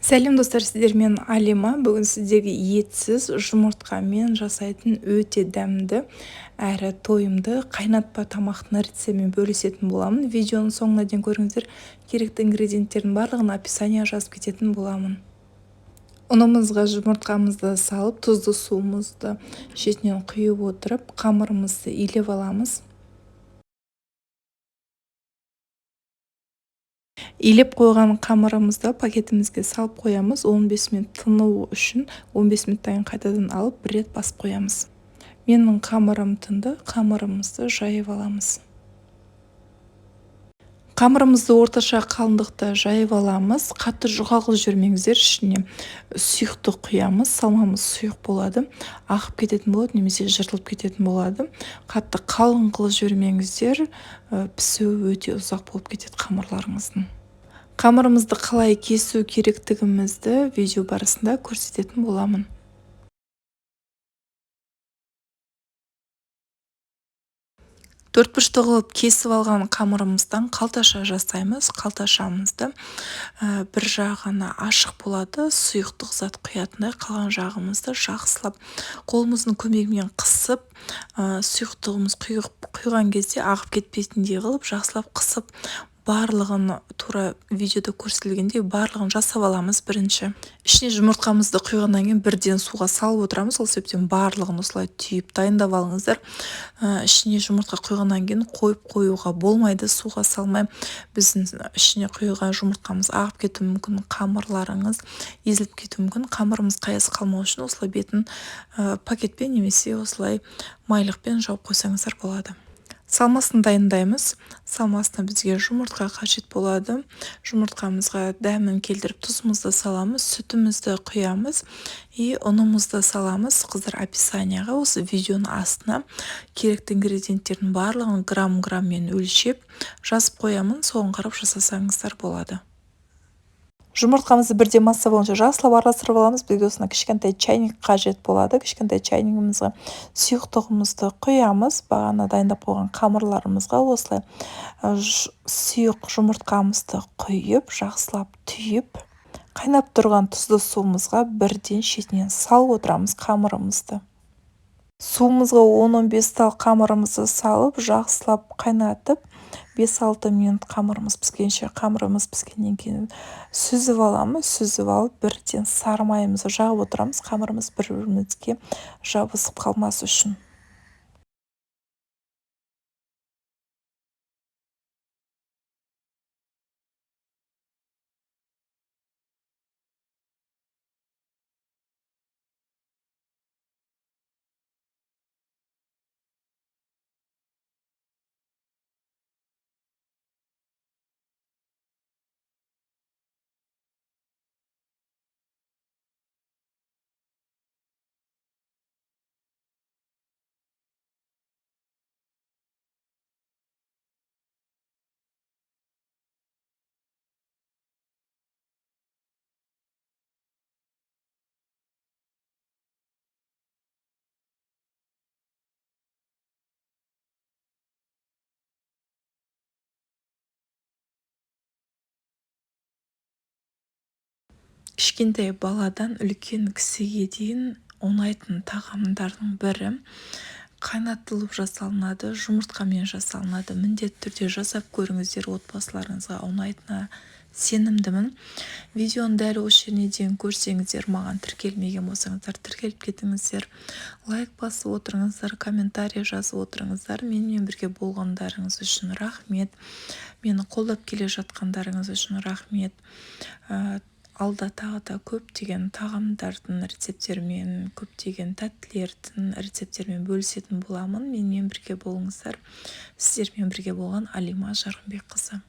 Сәлем, достар! Сіздермен Алима. Бүгін сіздерге етсіз, жұмыртқамен жасайтын өте дәмді әрі тойымды қайнатпа тамақтың рецептімен бөлісетін боламын. Видеоның соңына дейін көріңіздер. Керекті ингредиенттердің барлығын описанияға жазып кететін боламын. Ұнымызға жұмыртқамызды салып, тұзды суымызды шетінен құйып отырып, қамырымызды илеп аламыз. Илеп қойған қамырымызды пакетімізге салып қоямыз. 15 минут тыну үшін 15 минуттан кейін қайтадан алып, бір рет басып қоямыз. Менің қамырым тынды, қамырымызды жайып аламыз. Қамырымызды орташа қалыңдықта жайып аламыз. Қатты жұқа қылып жібермеңіздер, ішіне сұйықтық құямыз, салмамыз сұйық болады, ағып кететін болады немесе жыртылып кететін болады. Қатты қалың қылып жібермеңіздер, пісуі өте ұзақ болып кетеді қамырларыңыздың. Қамырымызды қалай кесу керектігімізді видео барысында көрсететін боламын. Төртбұрышты қылып кесіп алған қамырымыздан қалташа жасаймыз. Қалташамызды бір жағы ғана ашық болады, сұйықтық зат құятындай, қалған жағымызды жақсылап қолымыздың көмегімен қысып, сұйықтығымыз құйған кезде ағып кетпейтіндей қылып жақсылап қысып, барлығын тура видеода көрсетілгендей барлығын жасап аламыз бірінші. Ішіне жұмыртқамызды құйғаннан кейін бірден суға салып отырамыз, сол себептен барлығын осылай түйіп дайындап алыңыздар. Ішіне жұмыртқа құйғаннан кейін қойып қоюға болмайды, суға салмай. Біздің ішіне құйған жұмыртқамыз ағып кетуі мүмкін, қамырларыңыз езіліп кетуі мүмкін. Қамырымыз қаяз қалмау үшін осылай бетін пакетпен немесе осылай майлықпен жауып қойсаңыздар болады. Салмасын дайындаймыз. Салмасына бізге жұмыртқа қажет болады. Жұмыртқамызға дәмін келтіріп тұзымызды саламыз, сүтімізді құямыз и ұнымызды саламыз. Қыздар, описанияға, осы видеоның астына керекті ингредиенттердің барлығын грамм-грамммен өлшеп жазып қоямын, соған қарап жасасаңыздар болады. Жұмыртқамызды бірден масса болғанша жақсылап араластырып аламыз. Бізге осындай кішкентай чайник қажет болады. Кішкентай чайнигімізге сұйықтығымызды құямыз. Бағана дайындап қойған қамырларымызға осылай сұйық жұмыртқамызды құйып, жақсылап түйіп, қайнап тұрған тұзды суымызға бірден шетінен салып отырамыз қамырымызды. Суымызға 10-15 тал қамырымызды салып, жақсылап қайнатып, 5-6 минут қамырымыз піскенше, қамырымыз піскеннен кейін сүзіп аламыз. Сүзіп алып, бірден сары майымызды жағып отырамыз, қамырымыз бір-бірімізге жабысып қалмас үшін. Кішкентай баладан үлкен кісіге дейін ұнайтын тағамдардың бірі. Қайнатылып жасалынады, жұмыртқамен жасалынады. Міндетті түрде жасап көріңіздер, отбасыларыңызға ұнайтынына сенімдімін. Видеоны дәл осы жеріне дейін көрсеңіздер, маған тіркелмеген болсаңыздар, тіркеліп кетіңіздер. Лайк басып отырыңыздар, комментарий жазып отырыңыздар. Менімен бірге болғандарыңыз үшін рахмет. Мені қолдап келе жатқандарыңыз үшін рахмет. Алда тағы да көптеген тағамдардың рецепттерімен, көптеген тәттілердің рецепттерімен бөлісетін боламын. Менімен бірге болыңыздар. Сіздермен бірге болған Алима Жарқынбекқызы.